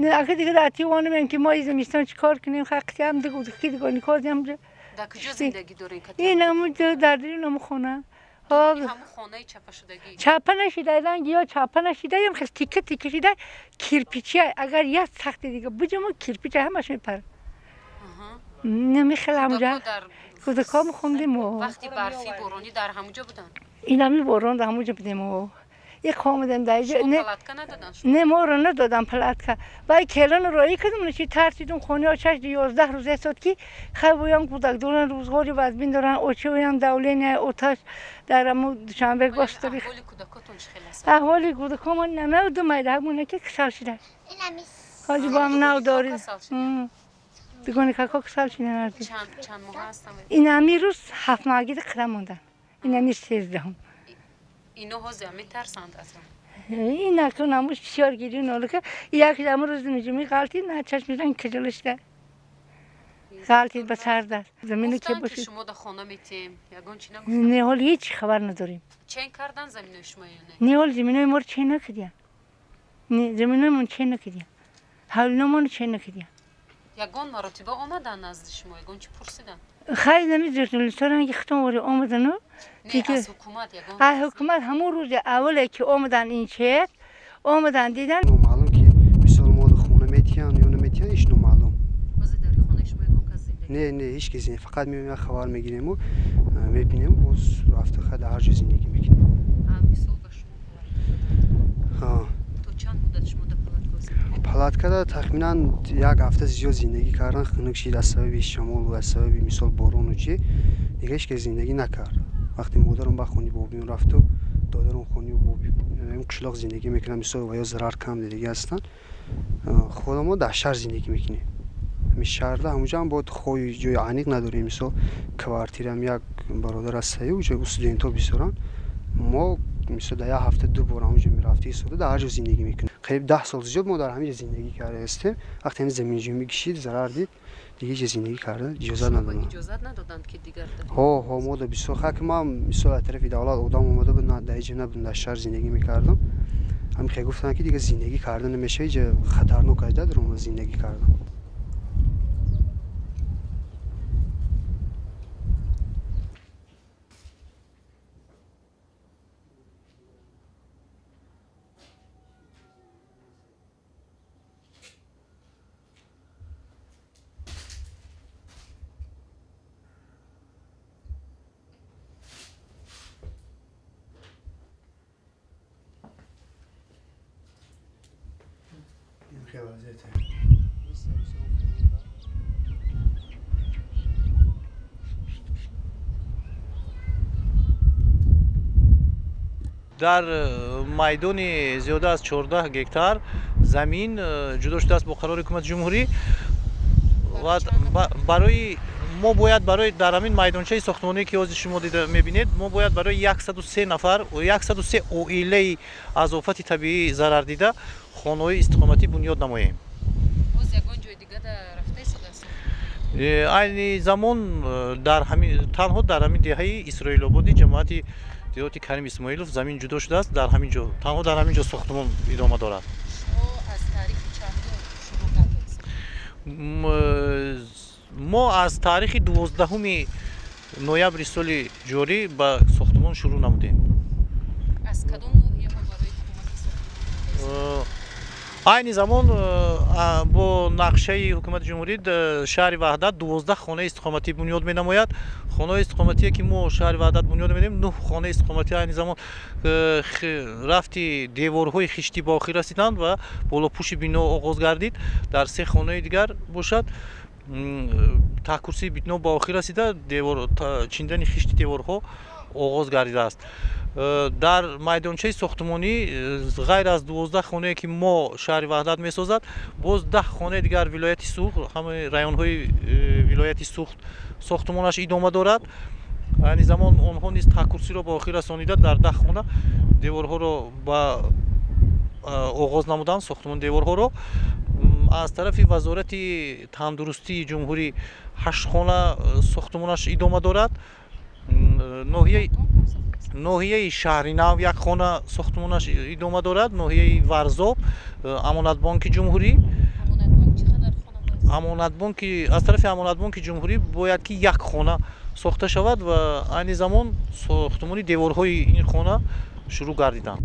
Не, ахи дига дар вонем ки мо зимистон чӣ кор кунем, хақти ҳам дига ки дига никозем. Дар куҷо зиндагӣ доред? Ин ҳамун дар дили ҳамун хона. Ҳамун хонаи чапашудагӣ? Чапа нашида, ранги ё чапа нашида, ям хел тика тика шида, кирпичи, агар як сахти дига буҷамо, кирпича ҳамаш мепарад. Намихел ҳамуҷа кӯдакҳо мехондем. Вақти барфӣ, боронӣ дар ҳамуҷо буданд? Ин ҳами борон дар ҳамуҷо будем. Як омадем дар инҷо. Палатка надоданд? Не, моро надодам палатка. Вай келону роӣ кардам, чи тарсидум, хони очаш 11 рӯз эстод, ки хай боям кӯдак доран, рӯзғори вазбин доран, очиоям давление, оташ дар аму Душанбе госпитали. Аҳволи кӯдакотон чӣ хел аст? Аҳволи кӯдакомон намедумайд, ҳамоне ки касал шуда. Ҳоҷи бо ҳам нав дорид. Дугони како касал шуда. Чанд моҳ ҳастанд? Ин ҳами рӯз 7 моҳагида қира мондан. Ин ҳами 13-ум. Ино ҳозир метарсанд аз он? Ин акун ҳамуш бисёр гирӣ нолика, як ҳамун рӯзи миҷумӣ ғалтид, на чашмиран киҷила шуда. Ғалтид ба сар дар. Замине ки Гуфтанд, ки бошид. шумо да хона метиҳем, ягон чи нагуфтанд? Не, ҳол ҳеҷ хабар надорем. Чен кардан заминои шумо ё не? Не, ҳол заминои моро чен накардиян. Не, заминои чен накардиян. Ҳавлиномоно чен накардиян. Ягон маротиба омаданд назди шумо, ягон чи пурсиданд? Хай, нами журналистҳо ранги хитон вори омадану. Не, Дига- аз ҳукумат ягон? Аз ҳукумат ҳамун рӯзи аввале ки омадан, ин чер омадан, дидан. Номаълум, ки мисол мо хона метиҳанд ё наметиҳанд, ҳеч номаълум. Ҳозир дар хонаи шумо ягон кас зиндагӣ? Не, не, ҳеч касе не. Фақат меоем, як хабар мегирему, мебинем, боз рафта хай дар ҳар ҷо зиндагӣ мекунем. Мисол ба шумо Ҳа. то чанд муддат шумо дар палатка зиндагӣ? Палаткада тахминан як ҳафта зиёд зиндагӣ кардан, хунук шид аз сабаби шамолу аз сабаби мисол борону чи, дига ҳеч кас зиндагӣ накард. Вақте модарам ба хони бобиён рафту додарам хони боби ин қишлоқ зиндагӣ мекунанд, мисол ва ё зарар кам дидагӣ ҳастанд. Худамо дар шаҳр зиндагӣ мекунем, ҳамин шаҳрда, ҳамуҷо ҳам бояд хою ҷои аниқ надорем. Мисол, квартираам як бародар ҳастаю, уҷо студентҳо бисёранд. Мо мисол дар як ҳафта ду бор ҳамуҷо мерафта истода, дар ҳар ҷо зиндагӣ мекунем. Қариб 10 сол зиёд мо дар ҳамин ҷо зиндагӣ карда ҳастем. Вақте ҳамин заминҷунбӣ кишид, зарар дид, дига ҷо зиндагӣ карда иҷозат Шумо ба надоданд. Иҷозат надоданд, ки дигар Ҳо, ҳо, мо да бисёр хак ман мисол аз тарафи давлат одам омада буд, на дар иҷо набудам, дар шаҳр зиндагӣ мекардам. Ҳамин хел гуфтанд, ки дига зиндагӣ карда намешавад, иҷо хатарнок аст дар зиндагӣ кардан. Хел вазъияте. Дар майдони зиёда аз 14 гектар замин ҷудо шудааст бо қарори ҳукумати ҷумҳурӣ ва барои мо бояд барои дар ҳамин майдончаи сохтмоние, ки ҳозир шумо дида мебинед, мо бояд барои 103 нафар, 103 оилаи аз офати табиӣ зарардида хонаҳои истиқоматӣ бунёд намоем. Боз ягон ҷои дига рафта истодааст? Айни замон дар ҳамин, танҳо дар ҳамин деҳаи Исроилободи ҷамоати деҳоти Карим Исмоилов замин ҷудо шудааст. Дар ҳамин ҷо, танҳо дар ҳамин ҷо сохтмон идома дорад. Шумо аз таърихи чандум шурӯъ кардед? Мо аз таърихи 12 ноябри соли ҷорӣ ба сохтмон шурӯъ намудем. Аз кадом ноҳияҳо барои кӯмаки сохтмон? Айни замон бо нақшаи ҳукумати ҷумҳурӣ шаҳри Ваҳдат 12 хонаи истиқоматӣ бунёд менамояд. Хонаҳои истиқоматие, ки мо шаҳри Ваҳдат бунёд менамоем, нӯҳ хонаи истиқоматӣ айни замон рафти деворҳои хиштӣ ба охир расиданд ва болопӯши бино оғоз гардид. Дар се хонаи дигар бошад, таҳкурсии бино ба охир расида, чиндани хишти деворҳо оғоз гардидааст. Дар майдончаи сохтмонӣ ғайр аз 12 хонае, ки мо шаҳри Ваҳдат месозад, боз 10 хонаи дигар вилояти Суғд, ҳамаи районҳои вилояти Суғд сохтмонаш идома дорад. Айни замон онҳо низ таҳкурсиро ба охир расонида, дар 10 хона деворҳоро ба оғоз намуданд, сохтмони деворҳоро. Аз тарафи Вазорати тандурустии ҷумҳурӣ ҳашт хона сохтмонаш идома дорад. Ноҳияи Шаҳринав як хона сохтмонаш идома дорад, ноҳияи Варзоб, Амонатбонки ҷумҳурӣ. Амонатбонки, аз тарафи Амонатбонки Ҷумҳурӣ бояд ки як хона сохта шавад ва айни замон сохтмони деворҳои ин хона шурӯъ гардиданд.